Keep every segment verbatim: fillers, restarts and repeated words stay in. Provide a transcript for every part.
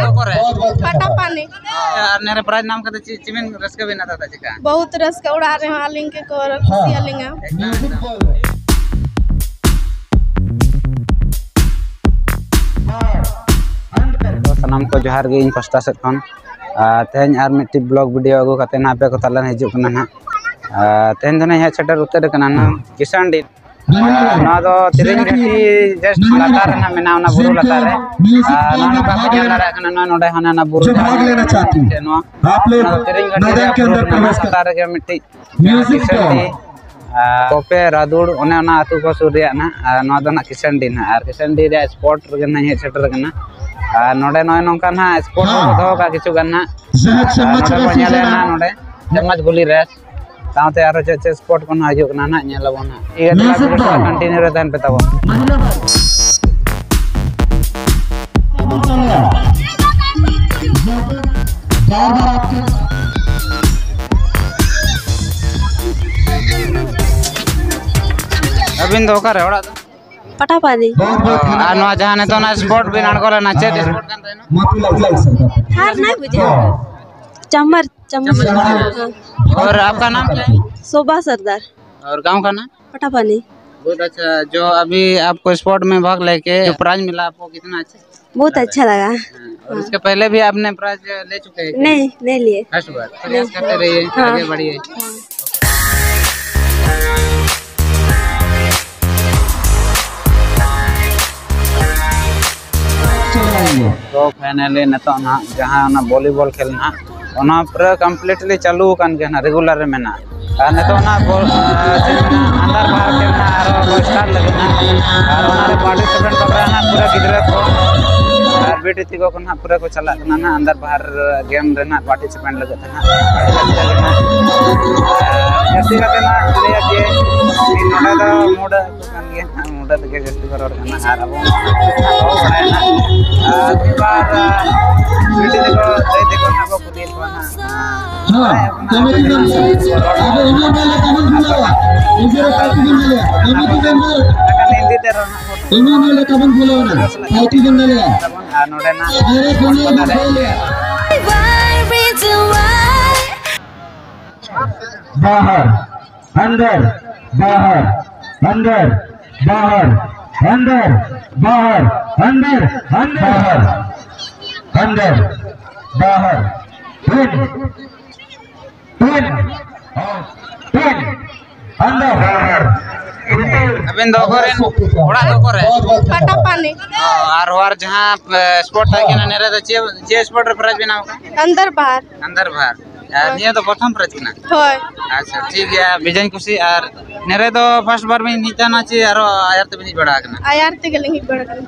ᱚᱠᱚᱨᱮ? ᱯᱟᱴᱟᱯᱟᱱᱤ᱾ ᱟᱨ ᱱᱮᱨᱮ prize ᱧᱟᱢ ᱠᱟᱛᱮ ᱪᱮᱫ ᱪᱮᱫ ᱵᱮᱱ ᱨᱟᱹᱥᱠᱟᱹ ᱵᱮᱱ ᱟᱹᱭᱠᱟᱹᱣ ᱮᱫᱟ ᱪᱮᱠᱟ? ᱵᱚᱦᱩᱛ ᱨᱟᱹᱥᱠᱟᱹ, ᱚᱲᱟᱜ ᱨᱮᱦᱚᱸ ᱟᱹᱞᱤᱧ ᱜᱮᱠᱚ ᱠᱩᱥᱤᱭᱟᱹᱞᱤᱧᱟ᱾ ᱛᱚ ᱥᱟᱱᱟᱢ ᱠᱚ ᱡᱚᱦᱟᱨ ᱜᱮ ᱤᱧ ᱯᱟᱥᱴᱟ ᱥᱮᱫ ᱠᱷᱚᱱ᱾ ᱟᱨ ᱛᱮᱦᱮᱧ ᱟᱨ ᱢᱤᱫᱴᱤᱡ ᱵᱞᱚᱜ ᱵᱷᱤᱰᱤᱭᱳ ᱟᱹᱜᱩ ᱠᱟᱛᱮ ᱱᱟᱦᱟᱜ ᱟᱯᱮ ᱠᱚ ᱛᱟᱞᱟ ᱨᱮ ᱦᱤᱡᱩᱜ ᱠᱟᱱᱟ ᱱᱟᱦᱟᱜ᱾ ᱟᱨ ᱛᱮᱦᱮᱧ ᱫᱚ ᱱᱟᱦᱟᱜ ᱦᱮᱡ ᱥᱮᱴᱮᱨ ᱩᱛᱟᱹᱨ ᱟᱠᱟᱱᱟ ᱱᱟᱦᱟᱜ ᱠᱤᱥᱟᱱᱰᱤ᱾ ᱱᱚᱣᱟ ᱫᱚ ᱛᱤᱨᱤᱝ ᱜᱷᱟᱴᱤ just ᱞᱟᱛᱟᱨ ᱨᱮ ᱱᱟᱦᱟᱜ ᱢᱮᱱᱟᱜᱼᱟ, ᱚᱱᱟ ᱵᱩᱨᱩ ᱞᱟᱛᱟᱨ ᱨᱮ᱾ ᱟᱨ ᱱᱚᱜᱼᱚ ᱱᱚᱝᱠᱟ ᱯᱮ ᱧᱮᱞ ᱫᱟᱲᱮᱭᱟᱜ ᱠᱟᱱᱟ, ᱱᱚᱜᱼᱚᱭ ᱱᱚᱰᱮ ᱦᱚᱸ ᱚᱱᱟ ᱵᱩᱨᱩ ᱡᱟᱦᱟᱸ ᱧᱮᱞ ᱪᱮᱫ ᱱᱚᱣᱟ, ᱚᱱᱟ ᱫᱚ ᱛᱤᱨᱤᱝ ᱜᱷᱟᱴᱤ ᱨᱮᱭᱟᱜ ᱵᱩᱨᱩ ᱠᱟᱱᱟ, ᱞᱟᱛᱟᱨ ᱨᱮᱜᱮ ᱢᱤᱫᱴᱤᱡ ᱠᱤᱥᱟᱱᱰᱤ, ᱟᱨ ᱠᱚᱯᱮ, ᱨᱟᱫᱩᱲ, ᱚᱱᱮ ᱚᱱᱟ ᱟᱹᱛᱩ ᱠᱚ ᱥᱩᱨ ᱨᱮᱭᱟᱜ ᱱᱟᱦᱟᱜ᱾ ᱟᱨ ᱱᱚᱣᱟ ᱫᱚ ᱱᱟᱦᱟᱜ ᱠᱤᱥᱟᱱᱰᱤ ᱱᱟᱦᱟᱜ, ᱟᱨ ᱠᱤᱥᱟᱱᱰᱤ ᱨᱮᱭᱟᱜ ᱥᱯᱚᱴ ᱨᱮᱜᱮ ᱱᱟᱦᱟᱜ ᱤᱧ ᱦᱮᱡ ᱥᱮᱴᱮᱨ ᱟᱠᱟᱱᱟ᱾ ᱟᱨ ᱱᱚᱰᱮ ᱱᱚᱜᱼᱚᱭ ᱱᱚᱝᱠᱟ ᱱᱟᱦᱟᱜ ᱥᱯᱚᱴ ᱠᱚᱠᱚ ᱫᱚᱦᱚ ᱠᱟᱜᱼᱟ ᱠᱤᱪᱷᱩ ᱜᱟᱱ ᱱᱟᱦᱟᱜ᱾ ᱟᱨ ᱱᱚᱰᱮ ᱵᱚᱱ ᱧᱮᱞᱮᱫ ᱱᱟᱦᱟᱜ ᱱᱚᱰᱮ ᱪᱟᱢᱚᱪ ᱜᱩᱞᱤ ᱨᱮᱥ, ᱥᱟᱶᱛᱮ ᱟᱨᱦᱚᱸ ᱪᱮᱫ ᱪᱮᱫ ᱥᱯᱚᱴ ᱠᱚ ᱱᱟᱦᱟᱜ ᱦᱤᱡᱩᱜ ᱠᱟᱱᱟ ᱱᱟᱦᱟᱜ, ᱧᱮᱞ ᱟᱵᱚᱱ ᱱᱟᱦᱟᱜ᱾ ᱴᱷᱤᱠ ᱟᱪᱷᱮ, ᱱᱟᱦᱟᱜ ᱵᱷᱤᱰᱤᱭᱳ ᱥᱟᱞᱟᱜ ᱠᱚᱱᱴᱤᱱᱤᱭᱩ ᱨᱮ ᱛᱟᱦᱮᱱ ᱯᱮ ᱛᱟᱵᱚᱱ᱾ ᱟᱹᱵᱤᱱ ᱫᱚ ᱚᱠᱟᱨᱮ ᱚᱲᱟᱜ ᱫᱚ? ᱯᱟᱴᱟᱯᱟᱱᱤ᱾ ᱟᱨ ᱱᱚᱣᱟ ᱡᱟᱦᱟᱸ ᱱᱤᱛᱚᱜ ᱚᱱᱟ ᱥᱯᱚᱴ ᱵᱤᱱ ᱟᱬᱜᱚ ᱞᱮᱱᱟ, ᱪᱮᱫ ᱥᱯᱚᱴ ᱠᱟᱱ ᱛᱟᱦᱮᱱᱟ? ᱦᱟᱨ ᱱᱟᱭ ᱵᱩᱡᱷᱟᱹᱣ᱾ ᱪᱟᱢᱟᱨ, ᱪᱟᱢᱟᱨ᱾ ᱦᱮᱸ᱾ और आपका नाम क्या है? शोभा सरदार। और गांव का नाम? पटापानी। बहुत अच्छा। जो अभी आपको स्पोर्ट में भाग लेके जो प्राइज मिला आपको, कितना अच्छा? बहुत अच्छा लगा। हाँ, और इसके पहले भी आपने प्राइज ले चुके हैं क्या? नहीं, नहीं लिए। फर्स्ट बार। प्रयास करते रहिए, हाँ। आगे बढ़िए। हाँ। ᱛᱚ ᱯᱷᱟᱭᱱᱟᱞᱤ ᱱᱤᱛᱚᱜ ᱱᱟᱦᱟᱜ ᱡᱟᱦᱟᱸ ᱚᱱᱟ ᱵᱷᱚᱞᱤᱵᱚᱞ ᱠᱷᱮᱞ ᱱᱟᱦᱟᱜ, ᱚᱱᱟ ᱯᱩᱨᱟᱹ ᱠᱚᱢᱯᱞᱤᱴᱞᱤ ᱪᱟᱹᱞᱩ ᱟᱠᱟᱱ ᱜᱮᱭᱟ ᱱᱟᱦᱟᱜ, ᱨᱮᱜᱩᱞᱟᱨ ᱨᱮ ᱢᱮᱱᱟᱜᱼᱟ᱾ ᱟᱨ ᱱᱤᱛᱚᱜ ᱚᱱᱟ ᱵᱚᱞ, ᱟᱸ, ᱪᱮᱫ ᱠᱚ ᱢᱮᱱᱟ, ᱟᱱᱫᱟᱨ ᱵᱟᱦᱟᱨ ᱠᱷᱮᱞ ᱱᱟᱦᱟᱜ ᱟᱨᱚ ᱠᱚ ᱥᱴᱟᱨᱴ ᱞᱟᱹᱜᱤᱫ ᱱᱟᱦᱟᱜ᱾ ᱟᱨ ᱚᱱᱟᱨᱮ ᱯᱟᱨᱴᱤᱥᱤᱯᱮᱴ ᱵᱟᱠᱷᱨᱟ ᱱᱟᱦᱟᱜ ᱯᱩᱨᱟᱹ ᱜᱤᱫᱽᱨᱟᱹ ᱠᱚ ᱟᱨ ᱵᱤᱴᱤ ᱛᱟᱠᱚ ᱠᱚ ᱱᱟᱦᱟᱜ ᱯᱩᱨᱟᱹ ᱠᱚ ᱪᱟᱞᱟᱜ ᱠᱟᱱᱟ ᱱᱟᱦᱟᱜ ᱟᱱᱫᱟᱨ ᱵᱟᱦᱟᱨ ᱜᱮᱢ ᱨᱮ ᱱᱟᱦᱟᱜ ᱯᱟᱨᱴᱤᱥᱤᱯᱮᱴ ᱞᱟᱹᱜᱤᱫ ᱛᱮ ᱱᱟᱦᱟᱜ᱾ ᱟᱨ ᱡᱟᱹᱥᱛᱤ ᱠᱟᱛᱮ ᱱᱟᱦᱟᱜ ᱞᱟᱹᱭᱟ ᱡᱮ ᱱᱚᱰᱮ ᱫᱚ ᱢᱩᱰᱟᱹ ᱠᱟᱱ ᱜᱮᱭᱟ ᱱᱟᱦᱟᱜ, ᱢᱩᱰᱟᱹ ᱛᱮᱜᱮ ᱡᱟᱹᱥᱛᱤ ᱠᱚ ᱨᱚᱲ ᱠᱟᱱᱟ ᱟᱨ ᱟᱵᱚ ᱵᱟᱵᱚ ᱵᱟᱲᱟᱭᱟ ᱱᱟᱦᱟᱜ᱾ ᱟᱨ ᱢᱤᱫ ᱵᱟᱨ, ᱟᱸ, ᱵᱤᱴᱤ ᱛᱟᱠᱚ, ᱫᱟᱹᱭ ᱛᱟᱠᱚ ᱱᱟᱦᱟᱜ ᱠᱚ ᱠᱩᱞᱤᱭᱮᱫ ᱠᱚᱣᱟ ᱱᱟᱦᱟᱜ᱾ ᱦᱮᱸ, ᱠᱟᱹᱢᱤ ᱴᱷᱤᱠ ᱜᱮᱭᱟ᱾ ᱟᱫᱚ ᱤᱧᱟᱹᱜ ᱢᱮᱱ ᱞᱮᱠᱟ ᱵᱚᱱ ᱠᱷᱩᱞᱟᱹᱣᱟ᱾ ᱱᱤᱡᱮᱨᱟᱜ ᱯᱟᱨᱴᱤ ᱵᱚᱱ ᱧᱮᱞᱟ᱾ ᱠᱟᱹᱢᱤ ᱴᱷᱤᱠ ᱜᱮᱭᱟ᱾ ᱮᱱᱠᱷᱟᱱ ᱦᱤᱱᱫᱤ ᱛᱮ ᱨᱚᱲ ᱱᱟᱦᱟᱜ ᱵᱚᱱ ᱤᱧᱟᱹᱜ ᱢᱮᱱ ᱞᱮᱠᱟ ᱵᱚᱱ ᱠᱷᱩᱞᱟᱹᱣᱟ ᱱᱟᱦᱟᱜ᱾ ᱯᱟᱨᱴᱤ ᱵᱚᱱ ᱧᱮᱞᱟ᱾ ᱟᱨ ᱱᱚᱰᱮᱱᱟᱜ ᱵᱟᱦᱟᱨ, ᱟᱱᱫᱟᱨ, ᱵᱟᱦᱟᱨ, ᱟᱱᱫᱟᱨ, ᱵᱟᱦᱟᱨ, ᱟᱱᱫᱟᱨ, ᱵᱟᱦᱟᱨ, ᱟᱱᱫᱟᱨ, ᱟᱱᱫᱟᱨ, ᱵᱟᱦᱟᱨ, ᱟᱱᱫᱟᱨ, ᱵᱟᱦᱟᱨ, ᱛᱤᱱ, ᱛᱤᱱ, ᱛᱤᱱ, ᱟᱱᱫᱟᱨ, ᱵᱟᱦᱟᱨ, ᱟᱵᱮᱱ ᱫᱚ ᱚᱠᱟᱨᱮᱱ? ᱚᱲᱟᱜ ᱫᱚ ᱚᱠᱟᱨᱮ? ᱯᱟᱴᱟᱯᱟᱱᱤ᱾ ᱚ, ᱟᱨ ᱦᱚᱣᱟᱨ ᱡᱟᱦᱟᱸ, ᱮ, ᱥᱯᱳᱨᱴ ᱛᱟᱦᱮᱸ ᱠᱟᱱᱟ, ᱱᱮᱨᱮ ᱫᱚ ᱪᱮᱫ, ᱪᱮᱫ ᱥᱯᱳᱨᱴ ᱨᱮ ᱯᱨᱟᱭᱤᱡᱽ ᱵᱮᱱ ᱧᱟᱢ ᱠᱟᱜᱼᱟ? ᱟᱱᱫᱟᱨ ᱵᱟᱦᱟᱨ᱾ ᱟᱱᱫᱟᱨ ᱵᱟᱦᱟᱨ᱾ ᱟᱨ ᱱᱤᱭᱟᱹ ᱫᱚ ᱯᱨᱚᱛᱷᱚᱢ ᱯᱨᱟᱭᱤᱡᱽ ᱠᱟᱱᱟ? ᱦᱳᱭ᱾ ᱟᱪᱪᱷᱟ, ᱴᱷᱤᱠ ᱜᱮᱭᱟ, ᱵᱮᱡᱟᱧ ᱠᱩᱥᱤ᱾ ᱟᱨ ᱱᱮᱨᱮ ᱫᱚ ᱯᱷᱟᱥᱴ ᱵᱟᱨ ᱵᱤᱱ ᱦᱮᱡ ᱟᱠᱟᱱᱟ ᱪᱮ ᱟᱨᱚ ᱟᱭᱟᱨ ᱛᱮᱵᱤᱱ ᱦᱮᱡ ᱵᱟᱲᱟ ᱟᱠᱟᱱᱟ? ᱟᱭᱟᱨ ᱛᱮᱜᱮ ᱞᱤᱧ ᱦᱮᱡ ᱵᱟᱲᱟ ᱟᱠᱟᱱᱟ᱾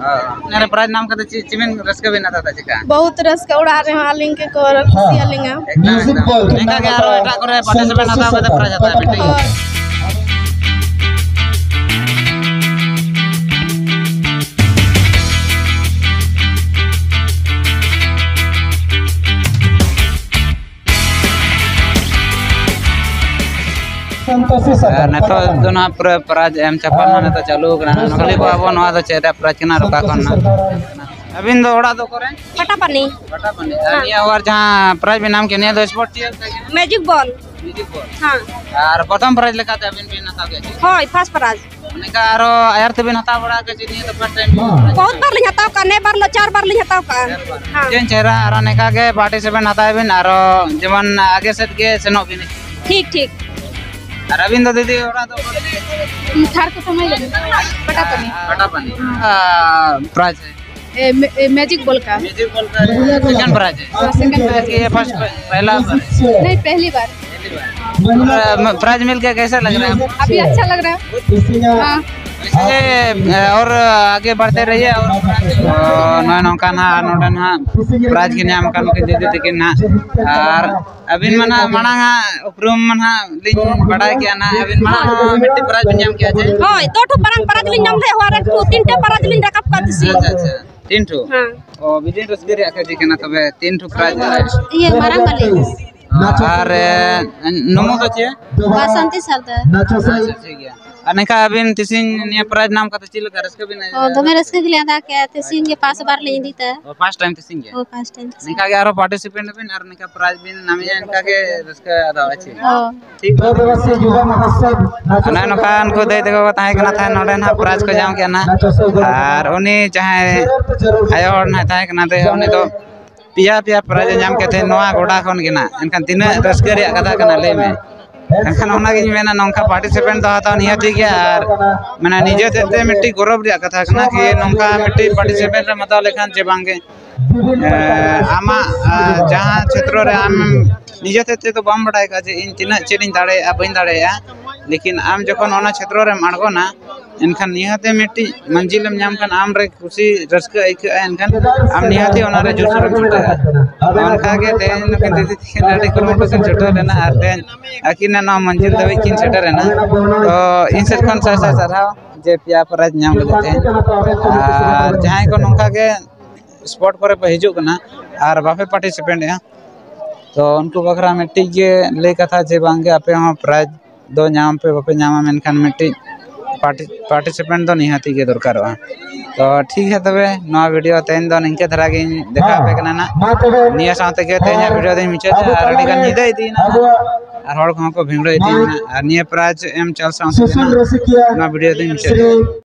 ᱚ, ᱱᱮᱨᱮ ᱯᱨᱟᱭᱤᱡᱽ ᱧᱟᱢ ᱠᱟᱛᱮ ᱪᱮᱫ, ᱪᱮᱫ ᱵᱤᱱ ᱨᱟᱹᱥᱠᱟᱹ ᱵᱤᱱ ᱟᱴᱠᱟᱨ ᱮᱫᱟ, ᱪᱮᱠᱟ? ᱵᱚᱦᱩᱛ ᱨᱟᱹᱥᱠᱟᱹ, ᱚᱲᱟᱜ ᱨᱮᱦᱚᱸ ᱟᱹᱞᱤᱧ ᱜᱮᱠᱚ ᱠᱩᱥᱤᱭᱟᱹᱞᱤᱧᱟ᱾ ᱮᱠᱫᱚᱢ, ᱮᱠᱫᱚᱢ᱾ ᱱᱤᱝᱠᱟ ᱜᱮ ᱟᱨᱚ ᱮᱴᱟᱜ ᱠᱚᱨᱮ ᱯᱟᱨᱴᱤᱥᱤᱯᱮᱴ ᱦᱟᱛᱟᱣ ᱠᱟᱛᱮ ᱯᱨᱟᱭᱤᱡᱽ ᱦᱟᱛᱟᱣ ᱵᱤᱱ, ᱴᱷᱤᱠ ᱜᱮᱭᱟ? ᱦᱳᱭ᱾ ᱟᱨ ᱱᱤᱛᱚᱜ ᱫᱚ ᱱᱟᱦᱟᱜ ᱯᱩᱨᱟᱹ ᱯᱨᱟᱭᱤᱡᱽ ᱮᱢ ᱪᱟᱯᱟᱞ ᱱᱟᱦᱟᱜ ᱱᱤᱛᱚᱜ ᱪᱟᱹᱞᱩ ᱠᱟᱱᱟ᱾ ᱱᱚᱰᱮ ᱠᱩᱞᱤ ᱠᱚᱣᱟ ᱵᱚᱱ, ᱱᱚᱣᱟ ᱫᱚ ᱪᱮᱫ ᱨᱮᱭᱟᱜ ᱯᱨᱟᱭᱤᱡᱽ ᱠᱟᱱᱟ ᱟᱨ ᱚᱠᱟ ᱠᱷᱚᱱ ᱱᱟᱦᱟᱜ? ᱟᱹᱵᱤᱱ ᱫᱚ ᱚᱲᱟᱜ ᱫᱚ ᱚᱠᱟᱨᱮ? ᱯᱟᱴᱟᱯᱟᱱᱤ᱾ ᱯᱟᱴᱟᱯᱟᱱᱤ᱾ ᱟᱨ ᱦᱮᱸ᱾ ᱱᱤᱭᱟᱹ ᱵᱟᱨ ᱡᱟᱦᱟᱸ ᱯᱨᱟᱭᱤᱡᱽ ᱵᱮᱱ ᱧᱟᱢ ᱠᱮᱫ, ᱱᱤᱭᱟᱹ ᱫᱚ ᱥᱯᱳᱨᱴ ᱪᱮᱫ ᱛᱟᱦᱮᱸ ᱠᱟᱱᱟ? ᱢᱮᱡᱤᱠ ᱵᱚᱞ᱾ ᱢᱮᱡᱤᱠ ᱵᱚᱞ᱾ ᱦᱮᱸ᱾ ᱟᱨ ᱯᱨᱚᱛᱷᱚᱢ ᱯᱨᱟᱭᱤᱡᱽ ᱞᱮᱠᱟᱛᱮ ᱟᱹᱵᱤᱱ ᱵᱤᱱ ᱦᱟᱛᱟᱣ ᱠᱮᱫ ᱪᱮ? ᱦᱳᱭ, ᱯᱷᱟᱥᱴ ᱯᱨᱟᱭᱤᱡᱽ᱾ ᱱᱤᱝᱠᱟ ᱟᱨᱚ ᱟᱭᱟᱨ ᱛᱮᱵᱤᱱ ᱦᱟᱛᱟᱣ ᱵᱟᱲᱟ ᱟᱠᱟᱫ ᱪᱮ? ᱱᱤᱭᱟᱹ ᱫᱚ ᱯᱷᱟᱥᱴ ᱴᱟᱭᱤᱢ? ᱵᱚᱦᱩᱛ ᱵᱟᱨ ᱞᱤᱧ ᱦᱟᱛᱟᱣ ᱠᱟᱜᱼᱟ, ᱱᱮ ᱵᱟᱨ ᱞᱚ-, ᱪᱟᱨ ᱵᱟᱨ ᱞᱤᱧ ᱦᱟᱛᱟᱣ ᱠᱟᱜᱼᱟ᱾ ᱦᱮᱸ᱾ ᱪᱮᱫ ᱪᱮᱦᱨᱟ, ᱟᱨᱚ ᱱᱤᱝᱠᱟ ᱜᱮ ᱯᱟᱨᱴᱤᱥᱤᱯᱮᱴ ᱦᱟᱛᱟᱣ ᱵᱤᱱ, ᱟᱨᱚ ᱡᱮᱢᱚᱱ ᱟᱜᱮ ᱥᱮᱫ ᱜᱮ ᱥᱮᱱᱚᱜ ᱵᱤᱱ᱾ ᱴᱷᱤᱠ, ᱴᱷᱤᱠ᱾ ᱟᱨ ᱟᱹᱵᱤᱱ ᱫᱚ ᱫᱤᱫᱤ ᱚᱲᱟᱜ ᱫᱚ? ᱛᱷᱟᱨ ᱠᱚ ᱥᱚᱢᱚᱭ ᱞᱮ ᱯᱟᱴᱟᱯᱟᱱᱤ᱾ ᱯᱟᱴᱟᱯᱟᱱᱤ᱾ ᱯᱨᱟᱭᱤᱡᱽ ᱦᱮ? ए, मे-, ए, मैजिक बॉल का। मैजिक बॉल का सेकंड प्राइज है? हाँ, सेकंड प्राइज। ये फर्स्ट, पहला बार है? नहीं, पहली बार। पहली बार। और, अ, प्राइज मिल के कैसा लग रहा है आपको? अभी अच्छा लग रहा है। हाँ। वैसे, अ, और आगे बढ़ते रहिए और, ᱚ, ᱱᱚᱜᱼᱚᱭ ᱱᱚᱝᱠᱟ ᱱᱟᱦᱟᱜ ᱱᱚᱰᱮ ᱱᱟᱦᱟᱜ ᱯᱨᱟᱭᱤᱡᱽ ᱜᱮ ᱧᱟᱢ ᱟᱠᱟᱱ ᱱᱩᱠᱤᱱ ᱫᱤᱫᱤ ᱛᱟᱹᱠᱤᱱ ᱱᱟᱦᱟᱜ᱾ ᱟᱨ ᱟᱹᱵᱤᱱ ᱢᱟ ᱱᱟᱦᱟᱜ ᱢᱟᱲᱟᱝ ᱟᱜ ᱩᱯᱨᱩᱢ ᱢᱟ ᱱᱟᱦᱟᱜ ᱞᱤᱧ ᱵᱟᱰᱟᱭ ᱠᱮᱜᱼᱟ ᱱᱟᱦᱟᱜ, ᱟᱹᱵᱤᱱ ᱢᱟᱲᱟᱝ ᱦᱚᱸ ᱢᱤᱫᱴᱤᱡ ᱯᱨᱟᱭᱤᱡᱽ ᱵᱤᱱ ᱧᱟᱢ ᱠᱮᱜᱼᱟ ᱪᱮ? ᱦᱳᱭ, ᱫᱚ ᱴᱷᱩ ᱢᱟᱨᱟᱝ ᱯᱨᱟᱭᱤᱡᱽ ᱞᱤᱧ ᱧᱟᱢ ᱞᱮᱫ, ᱦᱚᱣᱟᱨ ᱮᱠ ᱴᱷᱩ, ᱛᱤᱱ ᱴᱷᱮᱱ ᱯᱨᱟᱭᱤᱡᱽ ᱞᱤᱧ ᱨᱟᱠᱟᱵ ᱠᱟᱜ ᱛᱤᱥᱤ᱾ ᱟᱪᱪᱷᱟ, ᱟᱪᱪᱷᱟ, ᱛᱤᱱ ᱴᱷᱩ? ᱦᱮᱸ᱾ ᱚ, ᱵᱤᱡᱚᱭ ᱨᱟᱹᱥᱠᱟᱹ ᱨᱮᱭᱟᱜ ᱠᱟᱛᱷᱟ ᱠᱟᱱᱟ, ᱛᱚᱵᱮ ᱛᱤᱱ ᱴᱷᱩ ᱯᱨᱟᱭᱤᱡᱽ? ᱤᱭᱟᱹ, ᱢᱟᱨᱟᱝ ᱵᱟᱞᱤ᱾ ᱟᱨ, ᱮ, ᱱᱩᱢᱩ ᱫᱚ ᱪᱮ? ᱵᱟᱥᱚᱱᱛᱤ ᱥᱟᱨᱫᱟᱨ᱾ ᱟᱪᱪᱷᱟ, ᱴᱷᱤᱠ ᱜᱮᱭᱟ᱾ ᱟᱨ ᱱᱤᱝᱠᱟ ᱟᱹᱵᱤᱱ ᱛᱤᱥᱤᱧ ᱱᱤᱭᱟᱹ prize ᱧᱟᱢ ᱠᱟᱛᱮ ᱪᱮᱫ ᱞᱮᱠᱟ ᱨᱟᱹᱥᱠᱟᱹ ᱵᱤᱱ ᱟᱹᱭᱠᱟᱹᱣ ᱫᱚᱢᱮ ᱮᱫᱟ? ᱨᱟᱹᱥᱠᱟᱹ ᱜᱮᱞᱤᱧ ᱟᱫᱟ ᱠᱮᱜᱼᱟ, ᱛᱤᱥᱤᱧ ᱜᱮ first ᱵᱟᱨ ᱞᱤᱧ ᱤᱫᱤ ᱛᱮ᱾ ᱚ, first time ᱛᱤᱥᱤᱧ ᱜᱮ? ᱚ, first time ᱛᱤᱥᱤᱧ᱾ ᱱᱤᱝᱠᱟ ᱜᱮ ᱟᱨᱚ participate ᱟᱵᱤᱱ ᱟᱨ ᱱᱤᱝᱠᱟ prize ᱵᱤᱱ ᱧᱟᱢᱮᱜᱼᱟ, ᱤᱱᱠᱟ ᱜᱮ ᱨᱟᱹᱥᱠᱟᱹ ᱟᱫᱚ ᱟᱪᱪᱷᱟ᱾ ᱦᱚᱸ᱾ ᱴᱷᱤᱠ᱾ ᱱᱚᱜᱼᱚᱭ ᱱᱚᱝᱠᱟ ᱩᱱᱠᱩ ᱫᱟᱹᱭ ᱛᱟᱠᱚ ᱠᱚ ᱛᱟᱦᱮᱸ ᱠᱟᱱᱟ ᱛᱟᱦᱮᱸᱫ ᱱᱚᱰᱮ ᱱᱟᱦᱟᱜ prize ᱠᱚ ᱧᱟᱢ ᱠᱮᱜᱼᱟ ᱱᱟᱦᱟᱜ᱾ ᱟᱨ ᱩᱱᱤ ᱡᱟᱦᱟᱸᱭ ᱟᱭᱳ ᱦᱚᱲ ᱱᱟᱦᱟᱜ ᱛᱟᱦᱮᱸ ᱠᱟᱱᱟ ᱫᱟᱹᱭ, ᱩᱱᱤ ᱫᱚ ᱯᱮᱭᱟ ᱯᱮᱭᱟ prize ᱮ ᱧᱟᱢ ᱠᱮᱫ ᱛᱟᱦᱮᱸᱫ ᱱᱚᱣᱟ ᱜᱚᱰᱟ ᱠᱷᱚᱱ ᱜᱮ ᱱᱟᱦᱟᱜ᱾ ᱮᱱᱠᱷᱟᱱ ᱛᱤᱱᱟᱹᱜ ᱨᱟᱹᱥᱠᱟᱹ ᱨᱮᱭᱟᱜ ᱠᱟᱛᱷᱟ ᱠᱟᱱᱟ ᱞᱟᱹᱭ ᱢᱮ᱾ ᱮᱱᱠᱷᱟᱱ ᱚᱱᱟᱜᱤᱧ ᱢᱮᱱᱟ ᱱᱚᱝᱠᱟ participant ᱫᱚ ᱦᱟᱛᱟᱣ ᱱᱤᱦᱟᱹᱛᱤ ᱜᱮᱭᱟ ᱟᱨ ᱢᱟᱱᱮ ᱱᱤᱡᱮ ᱛᱮᱫ ᱛᱮ ᱢᱤᱫᱴᱤᱡ ᱜᱚᱨᱚᱵᱽ ᱨᱮᱭᱟᱜ ᱠᱟᱛᱷᱟ ᱠᱟᱱᱟ ᱠᱤ ᱱᱚᱝᱠᱟ ᱢᱤᱫᱴᱤᱡ participant ᱨᱮᱢ ᱦᱟᱛᱟᱣ ᱞᱮᱠᱷᱟᱱ ᱡᱮ ᱵᱟᱝᱜᱮ ᱮᱸ, ᱟᱢᱟᱜ, ᱟᱸ, ᱡᱟᱦᱟᱸ ᱪᱷᱮᱛᱨᱚ ᱨᱮ ᱟᱢ ᱱᱤᱡᱮ ᱛᱮ ᱛᱮᱫᱚ ᱵᱟᱢ ᱵᱟᱰᱟᱭ ᱠᱟᱜᱼᱟ ᱡᱮ ᱤᱧ ᱛᱤᱱᱟᱹᱜ ᱪᱮᱫ ᱤᱧ ᱫᱟᱲᱮᱭᱟᱜᱼᱟ, ᱵᱟᱹᱧ ᱫᱟᱲᱮᱭᱟᱜᱼᱟ, ᱞᱮᱠᱤᱱ ᱟᱢ ᱡᱚᱠᱷᱚᱱ ᱚᱱᱟ ᱪᱷᱮᱛᱨᱚ ᱨᱮᱢ ᱟᱬᱜᱚᱱᱟ, ᱮᱱᱠᱷᱟᱱ ᱱᱤᱦᱟᱹᱛ ᱢᱤᱫᱴᱤᱡ ᱢᱟᱹᱡᱷᱤᱞ ᱮᱢ ᱧᱟᱢ ᱠᱷᱟᱱ ᱟᱢ ᱨᱮ ᱠᱩᱥᱤ ᱨᱟᱹᱥᱠᱟᱹ ᱟᱹᱭᱠᱟᱹᱜᱼᱟ, ᱮᱱᱠᱷᱟᱱ ᱟᱢ ᱱᱤᱦᱟᱹᱛ ᱚᱱᱟ ᱨᱮ ᱡᱳᱨ ᱥᱳᱨ ᱮᱢ ᱪᱷᱩᱴᱟᱹᱜᱼᱟ᱾ ᱚᱱᱠᱟ ᱜᱮ ᱛᱮᱦᱮᱧ ᱱᱩᱠᱤᱱ ᱫᱤᱫᱤ ᱛᱟᱹᱠᱤᱱ ᱟᱹᱰᱤ ᱠᱩᱨᱩᱢᱩᱴᱩ ᱠᱤᱱ ᱪᱷᱩᱴᱟᱹᱣ ᱞᱮᱱᱟ ᱟᱨ ᱛᱮᱦᱮᱧ ᱟᱹᱠᱤᱱᱟᱜ ᱱᱚᱣᱟ ᱢᱟᱹᱡᱷᱤᱞ ᱫᱷᱟᱹᱵᱤᱡ ᱠᱤᱱ ᱥᱮᱴᱮᱨ ᱮᱱᱟ᱾ ᱛᱚ ᱤᱧ ᱥᱮᱫ ᱠᱷᱚᱱ ᱥᱟᱭ ᱥᱟᱭ ᱥᱟᱨᱦᱟᱣ ᱡᱮ ᱯᱮᱭᱟ prize ᱧᱟᱢ ᱞᱟᱹᱜᱤᱫ ᱛᱮ᱾ ᱟᱨ ᱡᱟᱦᱟᱸᱭ ᱠᱚ ᱱᱚᱝᱠᱟ ᱜᱮ sport ᱠᱚᱨᱮ ᱯᱮ ᱦᱤᱡᱩᱜ ᱠᱟᱱᱟ ᱟᱨ ᱵᱟᱯᱮ participate ᱮᱜᱼᱟ, ᱛᱚ ᱩᱱᱠᱩ ᱵᱟᱠᱷᱨᱟ ᱢᱤᱫᱴᱤᱡ ᱜᱮ ᱞᱟᱹᱭ ᱠᱟᱛᱷᱟ ᱡᱮ ᱵᱟᱝᱜᱮ ᱟᱯᱮ ᱦᱚᱸ prize ᱫᱚ ᱧᱟᱢ ᱯᱮ, ᱵᱟᱯᱮ ᱧᱟᱢᱟ, ᱢᱮᱱᱠᱷᱟᱱ ᱢᱤᱫᱴᱤᱡ parti-, participant ᱫᱚ ᱱᱤᱦᱟᱹᱛᱤ ᱜᱮ ᱫᱚᱨᱠᱟᱨᱚᱜᱼᱟ᱾ ᱛᱚ ᱴᱷᱤᱠ ᱜᱮᱭᱟ ᱛᱚᱵᱮ, ᱱᱚᱣᱟ video ᱛᱮᱦᱮᱧ ᱫᱚ ᱱᱤᱝᱠᱟᱹ ᱫᱷᱟᱨᱟ ᱜᱤᱧ ᱫᱮᱠᱷᱟᱣ ᱟᱯᱮ ᱠᱟᱱᱟ ᱱᱟᱜ᱾ ᱱᱤᱭᱟᱹ ᱥᱟᱶ ᱛᱮᱜᱮ ᱛᱮᱦᱮᱧᱟᱜ video ᱫᱚᱧ ᱢᱩᱪᱟᱹᱫᱟ᱾ ᱟᱨ ᱟᱹᱰᱤ ᱜᱟᱱ ᱧᱤᱫᱟᱹ ᱤᱫᱤᱭᱮᱱᱟ ᱟᱨ ᱦᱚᱲ ᱠᱚᱦᱚᱸ ᱠᱚ ᱵᱷᱤᱲᱟᱹᱣ ᱤᱫᱤᱭᱮᱱᱟ᱾ ᱟᱨ ᱱᱤᱭᱟᱹ prize ᱮᱢ ᱪᱟᱞ ᱥᱟᱶ ᱛᱮᱜᱮ ᱱᱟᱜ ᱱᱚᱣᱟ video ᱫᱚᱧ ᱢᱩᱪᱟᱹᱫᱟ᱾